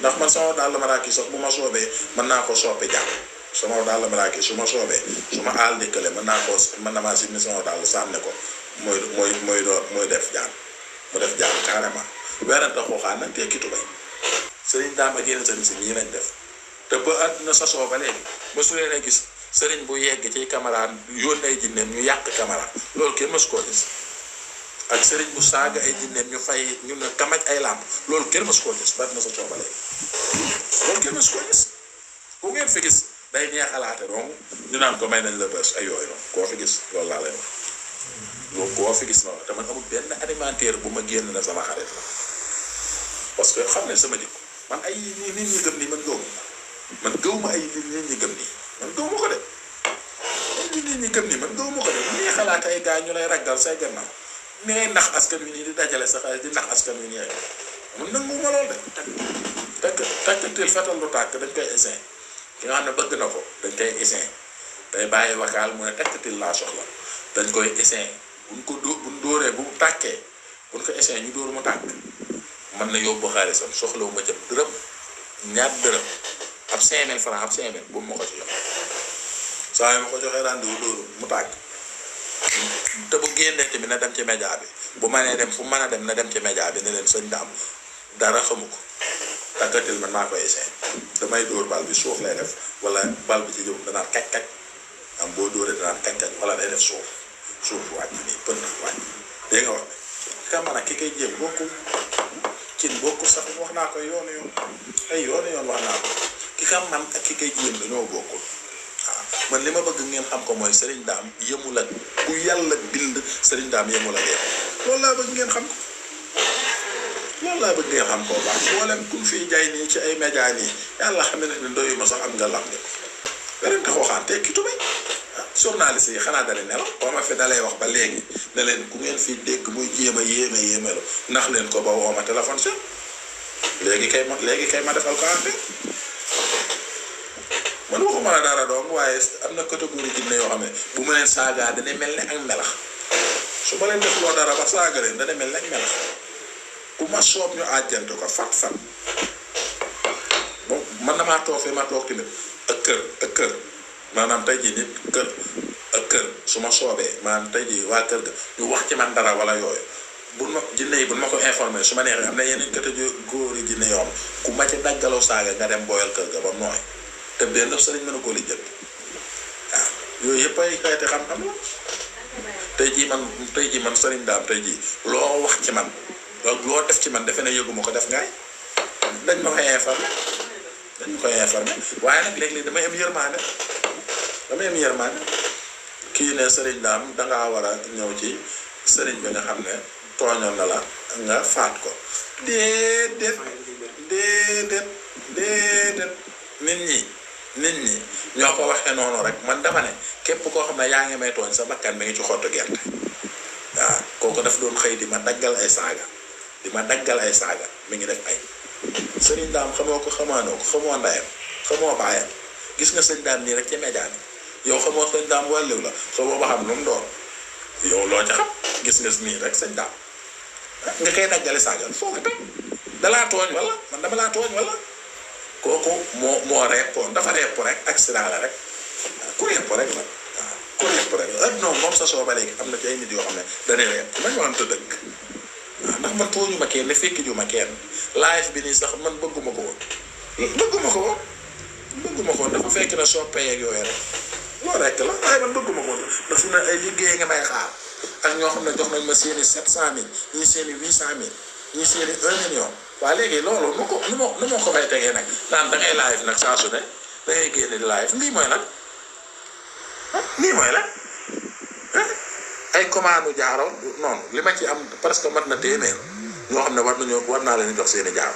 ndax man sama daal la maraaki sax bu ma soobee mën naa ko soppi jàpp sama daal la maraaki su ma soobee su ma aal dikkale mën na maa simmi sama daal sànne ko mooy def jaan mu def jaan carrément weerante xooxaan nag tekki tubay sëriñ daam ak yeneen sëriñ si ñii lañ def te ba àdduna sasoo ba léegi ba su leen a gis sëriñ bu yegg ci camarade yónnee jinneem ñu yàq camarade loolu kenn mësu koo gis ak sëriñ bu saaga ay jinneem ñu fay ñu ne kamaj ay làmp loolu kenn mësu koo gis ba àdduna sasoo ba léegi loolu kenn mësu koo gis ku ngeen fi gis day neexalaate donc ñu naan ko may nañ la bës ay yooyu noonu koo fi gis loolu laa lay wax loolu koo fi gis noonu te man amul benn alimentaire bu ma génn na sama xarit la parce que xam ne sama jikko man ay nit ñi gëm nii man gëw ma ay nit ñi gëm nii man gëw ma ko de nit ñi gëm nii man gëw ma ko de nii xalaat ay gars ñu lay raggal say gannaaw ni ngay ndax askan wi nii di dajale sa xaalis di ndax askan wi nii mun nangu ma lool de takkatil fetal lu tàkk dañ koy essayer ki nga xam ne bëgg na ko dañ koy essayer day bàyyi wakaal mu ne takkatil laa soxla dañ koy essayer buñ dóoree bu mu tàkkee buñ ko essayer ñu dóor mu tàkk mën na yóbbu xaalisam soxlawu ma jëm dërëm ñaar dërëm ab 5000 francs ab 5000 bu ma ko ci jox saa yi ma ko joxee rendez-vous dóoru mu tàkk te bu génnee tamit na dem ci média bi bu mënee dem fu mën a dem na dem ci média bi ne leen sëñ daam dara xamu ko takkatil man maa koy essayer damay dóor bal bi suuf lay def wala bal bi ci jëm danaan kaj am boo dóoree danaan kaj wala day def suuf wàcc nii pënd wàcc dégg nga wax xam nga nag ki koy jéem bokkul cin bokkul sax wax naa ko yoonu wax naa ko ki xam man ak ki koy jéem dañoo bokkul waaw man li ma bëgg ngeen xam ko mooy Serigne Dame yemul ak ku yàlla bind Serigne Dame yemul ak yéen loolu laa bëgg ngeen xam ko baax mboolem ku fi jaay nii ci ay média nii yàlla xam ne ndoyu ma sax am nga lam ne ko beneen taxoo xaan tekki tubay journaliste yi xanaa dale nelaw boo ma fi dalay wax ba léegi ne leen ku ngeen fi dégg muy jéem a yéemelu ndax leen ko ba woo ma téléphone sax léegi kay ma defal ko affaire man waxuma la dara doom waaye am na catégorie jinne yoo xam ne bu ma leen saagaa dana mel ne ak melax su ma leen defloo dara ba saaga leen dana mel ne ak melax ku ma soob ñu àjjante ko fat bon man damaa toog fi ma toog tamit ak kër maanaam tey jii nit kër su ma soobee maanaam tey jii waa kër ga ñu wax ci man dara wala yooyu buñ ma jinne yi buñ ma ko informé su ma neexee am na yeneen catégorie jinne yoo xam ku ma ci daggaloo saaga nga dem booyal kër ga ba nooy te benn sëriñ mën a ko lijjanti waaw yooyu yëpp ay xeeti xam-xam la tey jii man Serigne Dame tey jii loo wax ci man loo def ci man defe ne yëguma ko def ngaay dañ ma koy informé waaye nag léeg-léeg damay am yërmaande kii ne Serigne Dame dangaa war a ñëw ci Serigne bi nga xam ne tooñoon na la nga faat ko déedéet nit ñi ñoo ko waxee noonu rek man dama ne képp koo xam ne yaa ngi may tooñ sa bakkan mi ngi ci xottu gerte waaw kooku daf doon xëy di ma daggal ay saaga mi ngi def ay Serigne Dame xamoo ko xamaanoo ko xamoo ndayam xamoo baayam gis nga sëñ Dame nii rek ci média bi yow xamoo sëñ Dame wàlliw la xamoo ba xam lu mu doon yow loo ca xam gis nga nii rek sëñ Dame nga koy daggale saaga foo ko teg dalaa tooñ wala man dama laa tooñ wala kooku moo reppoon dafa repp rek accident la rek ku repp rek la waaw ku repp rek la non moom sa soo ba léegi am na ci ay nit yoo xam ne dañuy repp nañ waxante dëgg waaw ndax man tooñu ma kenn fekki ju ma kenn live bi nii sax man bëgguma ko woon dafa fekk na soppee yeeg yooyu rek loolu rek la waaye man bëgguma ko woon ndax fi mu ne ay liggéey nga may xaar ak ñoo xam ne jox nañ ma seeni 700000 ñii seeni 800000 ñii seeni 1 million waa léegi loolu nu ma ko may tegee nag naan da ngay live nag saa su ne da ngay génne di live lii mooy lan ay commande jaaro noonu li ma ci am presque mat na téeméer ñoo xam ne war naa leen jox seeni jaaro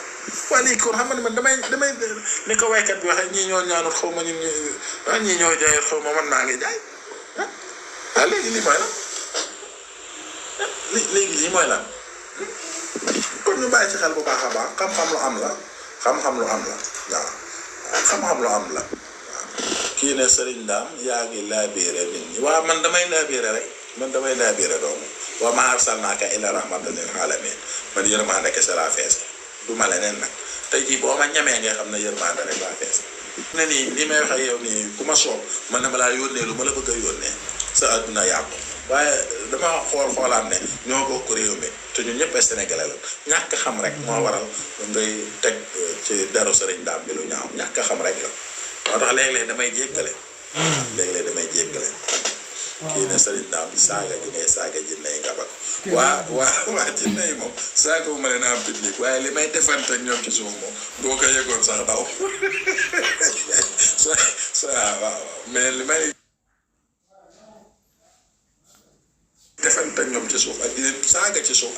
waaye léegi kon xam nga ne man damay ni ko waykat bi waxee ñii ñoo ñaanut xaw ma ñii ñoo jaayut xaw ma man maa ngi jaay waaw léegi lii mooy lan lii mooy lan kon ñu bàyyi ci xel bu baax a baax xam-xam lu am la waaw xam-xam lu am la waaw kii ne Serigne Dame yaa ngi laabiire nit ñi waaw man damay laabiire doomu wa maa arsalnaaka illaa rahmatan lil aalamiin man yërmande kese laa fees du ma leneen nag tey jii boo ma ñamee nga xam ne yërmande rek laa fees ne nii li may wax ak yow nii ku ma soob man na ma laa yónnee lu ma la bëgg a yónnee sa adduna yàqu waaye dama xoolaat ne ñoo bokk réew mi te ñun ñëpp ay sénégalais la ñàkk xam rek moo waral ngay teg ci deru sëriñ daam bi lu ñaaw ñàkk xam rek la moo tax léeg-léeg damay jéggale kii ne sëriñ daam saaga gi ngay saaga jinne yi nga ba waa jinne yi moom saaga bu ma leen am public waaye li may defante ak ñoom ci suuf moom boo ko yëgoon sax daw waaw mais li may defante ak ñoom ci suuf ak di leen saaga ci suuf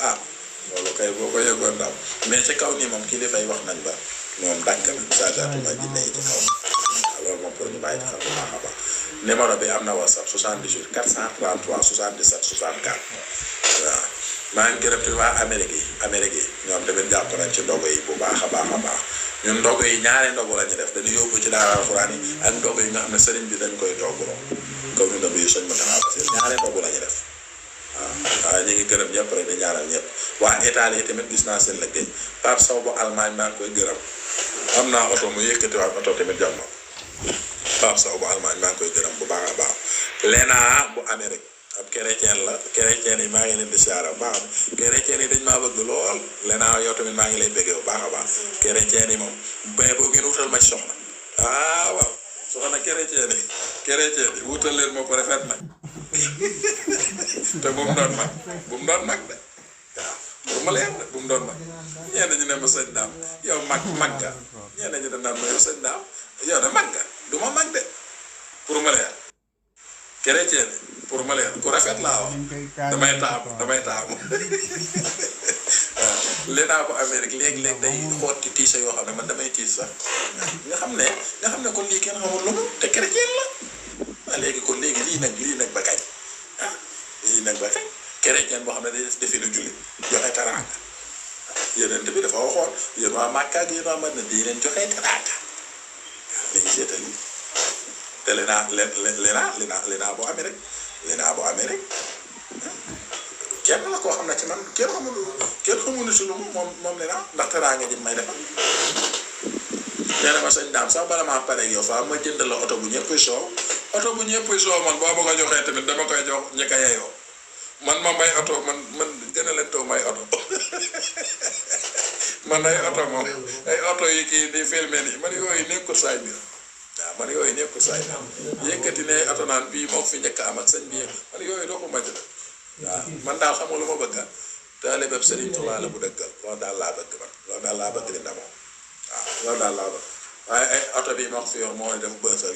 loolu kay boo ko yëgoon daw mais ci kaw nii moom kii dafay wax nañ ba moom dàkk na saagaatuma jinne yi ci kaw loolu moom pour ñu bàyyi ci xam bu baax a baax numéro bi am na whatsapp 78 433 77 64 waaw maa ngi gërëm tamit waa Amérique yi ñoom tamit jàpp nañ ci ndogu yi bu baax a baax ñun ndogu yi ñaari ndogu la ñu def dañu yóbbu ci daara alxuraan yi ak ndogu yi nga xam ne sëriñ bi dañ koy togguloo comme ni ndogu yi soñ ma taxaw ñaari ndogu la ñu def waaw ñu ngi gërëm ñëpp rek di ñaanal ñëpp waa Italie tamit gis naa seen liggéey Pape Sow bu Allemagne maa ngi koy gërëm am naa oto mu yëkkatiwaat oto tamit jàmm Pape Sow bu Allemagne maa ngi koy gërëm bu baax a baax Lena bu Amérique ab chrétien la chrétien yi maa ngi leen di siyaara bu baax chrétien yi dañ maa bëgg lool Lena yow tamit maa ngi lay bëggee bu baax a baax chrétien yi moom bay boo ngeen wutal ma soxna waaw soxna chrétien yi wutal leen moo ko rafet nag te bu mu doon mag de waaw pour ma leen de bu mu doon mag ñenn ñu ne ma sëñ daam yow mag nga ñenn ñu ne naan ma yow sëñ daam yow de mag nga du ma mag de pour ma leen chrétien pour ma leen ku rafet laa wax damay taamu waaw Lena bu Amérique léeg-léeg day xoot ci tiisa yoo xam ne man damay tiis sax nga xam ne kon lii kenn xamul lu mu te chrétien la waaw léegi kon léegi lii nag ba kañ lii nag ba kañ chrétien boo xam ne day defi lu julli joxe teraanga yeneen bi dafa waxoon yéen waa Màkka ak yéen waa Madina di leen joxe teraanga léegi seetal yi te Lena bu Amérique kenn la koo xam ne ci man kenn xamul si lu moom Lena ndax teraanga ji may defal nee na ma sëñ daam sax bala maa pare yow fa ma jënd la oto bu ñëpp soow man boo ko joxee tamit dama koy jox ñi ko yeyoo man ma may oto man gën a leen taw may oto man ay oto yi kii di filmé nii man yooyu nekkul saay bi man yooyu nekkul saay bi yëkkati ne oto naan bii moo fi njëkk am ak sëñ bi man yooyu doo ko màcc la waaw man daal xam nga lu ma bëgg taalibe Sëriñ Tuubaa la bu dëggal loolu daal laa bëgg man loolu daal laa bëgg di ndamoo loolu daal laa bëgg waaye ay oto bi ma fi yor mooy def bës ak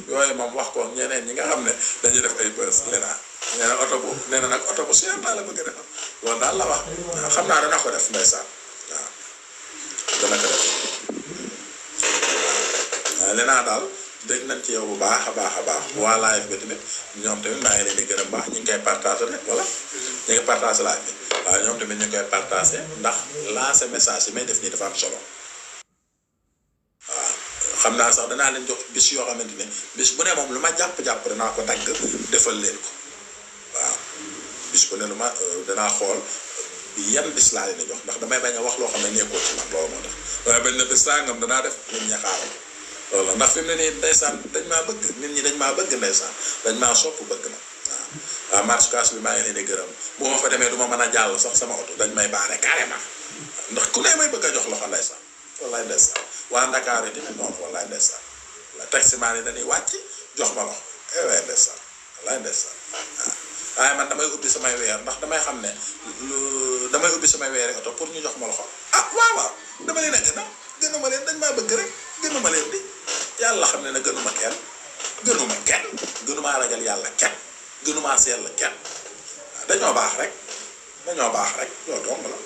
yooyu moom wax ko ñeneen ñi nga xam ne dañuy def ay bës Lena nee na nag oto bu seer daal la bëgg a defal loolu daal la wax xam naa dana ko def ndeysaan waaw dana ko def waaw Lena daal dégg nañ ci yow bu baax a baax waa live bi tamit ñoom tamit maa ngi leen di gërëm baax ñu ngi koy partagé rek voilà ñu ngi partagé live bi waaw ñoom tamit ñu ngi koy partagé ndax lancer message yi may def nii dafa am solo waaw xam naa sax danaa leen jox bis yoo xamante ne bis bu ne moom lu ma jàpp danaa ko dagg defal leen ko waaw bis bu ne lu ma danaa xool yan bis laa leen di jox ndax damay bañ a wax loo xam ne nekkoo ci man loolu moo tax waaye bañ na bis sàngam danaa def nit ñi xaaral loolu ndax fi mu ne nii ndeysaan dañ maa bëgg nit ñi dañ maa bëgg ndeysaan dañ maa sopp bëgg na waaw marché bi maa ngi leen di gërëm bu ma fa demee du ma mën a jàll sax sama oto dañ may baare carrément ndax ku ne may bëgg a jox loxo ndeysaan wallaay ndeysaan waa Dakar yi tamit noonu wallaay ndeysaan taximaan yi dañuy wàcc jox ma loxo wallaay ndeysaan wallaay ndeysaan waaye man damay ubbi samay weer ndax damay xam ne damay ubbi samay weeri oto pour ñu jox ma loxo waaw dama leen a gënuma leen dañ maa bëgg rek gënuma leen di yàlla xam ne na gënuma kenn gënumaa ragal yàlla kenn gënumaa sell kenn dañoo baax rek loolu dong la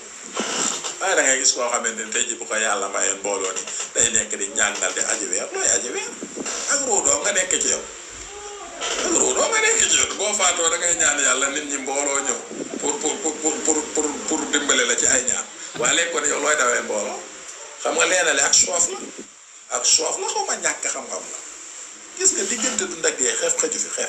waaye da ngay gis koo xamante ni tey ji bu ko yàlla mayeen mbooloo ni day nekk di ñàngal di aji weer looy aji weer ak ruudoo nga nekk ci yow boo faatoo da ngay ñaan yàlla nit ñi mbooloo ñëw pour dimbale la ci ay ñaan waaye léegi kon yow looy dawee mbooloo xam nga leenale ak soof la xaw ma ñàkk xam-xam la gis nga diggante du ndag yee xeef xaju fi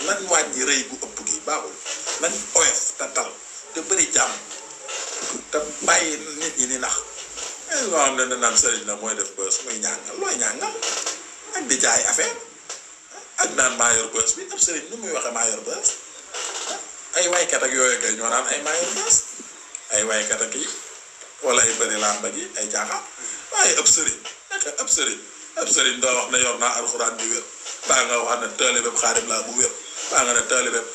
nañ wàññi rëy gu ëpp gi baaxul nañ oyof te dal te bëri jàmm te bàyyi nit ñi ni nax loo xam ne naan sëriñ la mooy def bës muy ñàngal looy ñàngal ak di jaay affaire ak naan maa yor bës bi ab sëriñ nu muy waxee maa yor bës ay waykat ak yooyu kay ñoo naan ay maa yor bës ay waykat ak yi wala ay bëri làmba gi ay jaaxal waaye ab sëriñ naka ab sëriñ doo wax ne yor naa alxuraan bi wér baa nga wax ne taalibeeb xaadim laa bu wér baa nga ne taalibeeb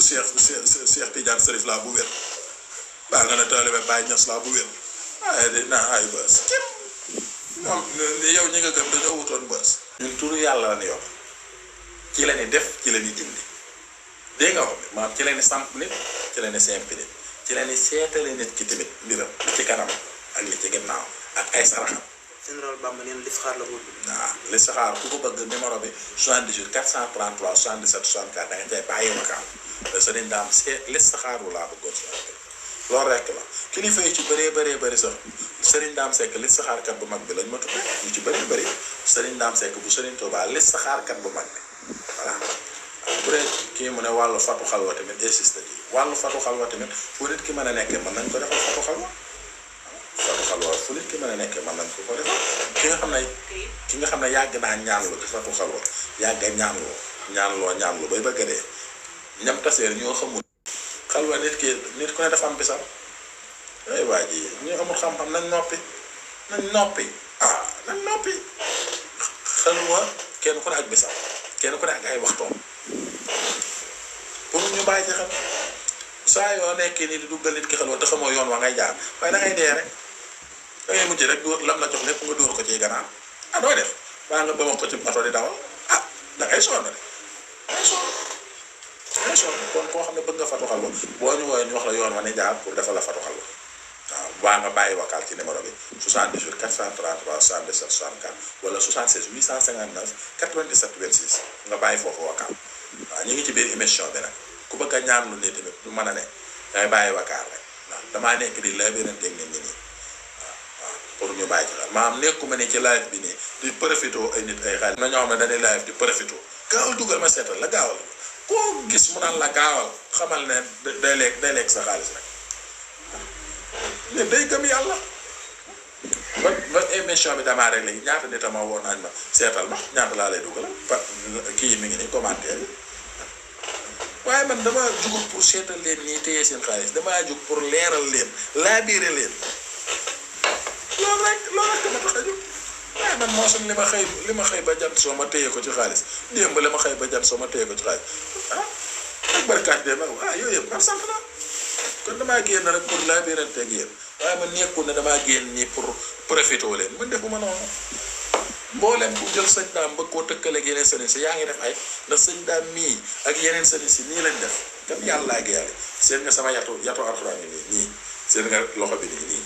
Cheikh Tidiane Serif laa bu wér baa nga ne taalibeeb Baye Niass laa bu wér waaye di naa ay bës képp moom yow ñi nga gëm dañoo wutoon bës ñun turu yàlla la ni yor ci la ni def ci la ni dindi dégg nga wax bi maam ci la ni samp nit ci la ni sempi nit ci la ni seetale nit ki tamit mbiram li ci kanam ak li ci ginnaaw ak ay saraxam général Bamba neen listixaar la woon. waaw listixaar ku ko bëgg numéro bi 78 433 77 64 da nga cay bàyyi ma kaam te sëriñ daam seet listixaaru laa bëggoon si loolu rek la kilifa yi ci bëree sax sëriñ daam sekk listixaarkat bu mag bi lañ ma tuddee ñu ci bëree sëriñ daam sekk bu sëriñ Tuubaa listixaarkat bu mag bi voilà bu dee kii mu ne wàllu fatu xalwa tamit insiste ji wàllu fatu xalwa tamit fu nit ki mën a nekkee mën nañ ko defal fatu xalwa fatu xalwa fu nit ki mën a nekkee mën nañ ko defal ki nga xam ne yàgg naa ñaanlu ci fatu xalwa yàgg ñaanlu bay bëgg a dee ñam taseer ñoo xamul xalwa nit ku ne dafa am bisam ay waa ji ñu amul xam-xam nañ noppi xalwa kenn ku ne ak bisam kenn ku ne ak ay waxtoom pour ñu bàyyi ci xam saa yoo nekkee nii di duggal nit ki xalwa te xamoo yoon wa ngay jaar waaye da ngay dee rek da ngay mujj rek dóor lam la jox lépp nga dóor ko ci gannaaw doo def baa nga bëma ko ci oto di dawal da ngay sonn rek kon koo xam ne bëgg nga fatu xalwa boo ñu woowee ñu wax la yoon wa ne jaar pour defal la fatu xalwa waaw baa nga bàyyi vocal ci numéro bi 78 433 77 64 wala 76 859 97 26 nga bàyyi foofu vocal waaw ñu ngi ci biir émission bi nag ku bëgg a ñaan lu ne tamit du mën a ne dangay bàyyi vocal rek waaw damaa nekk di labirante nit ñi nii waaw pour ñu bàyyi ci xel maanaam nekkuma ne ci live bi nii di profité ay nit ay xaalis na ñoo xam ne dañuy live di profité gaawal dugal ma seetal la gaawal koo gis mu naan la gaawal xamal ne day lekk sa xaalis rek mais day gëm yàlla ba émission bi damaa rek léegi ñaata nit a ma woon nañ ma seetal ma ñaata laa lay dugal kii mi ngi nii commentaire yi waaye man dama jugul pour seetal leen nii téye seen xaalis damaa jug pour leeral leen laabiire leen loolu rek dama tax a jug waaye man moo suñ li ma xëy ba jant soo ma téye ko ci xaalis démb li ma xëy ba jant soo ma téye ko ci xaalis ak barkaat de nag yooyu yëpp man sant naa kon damaa génn rek pour laabirante ak yéen waaye man nekkul ne damaa génn nii pour profité leen man defuma noonu mboolem bu jël sëñ daam bëgg koo tëkkale ak yeneen sëriñ si yaa ngi def ay ndax sëñ daam mii ak yeneen sëriñ si nii lañ def kat yàlla ak yàlla seen nga sama yatu alxuraan yi nii seen nga loxo bi nii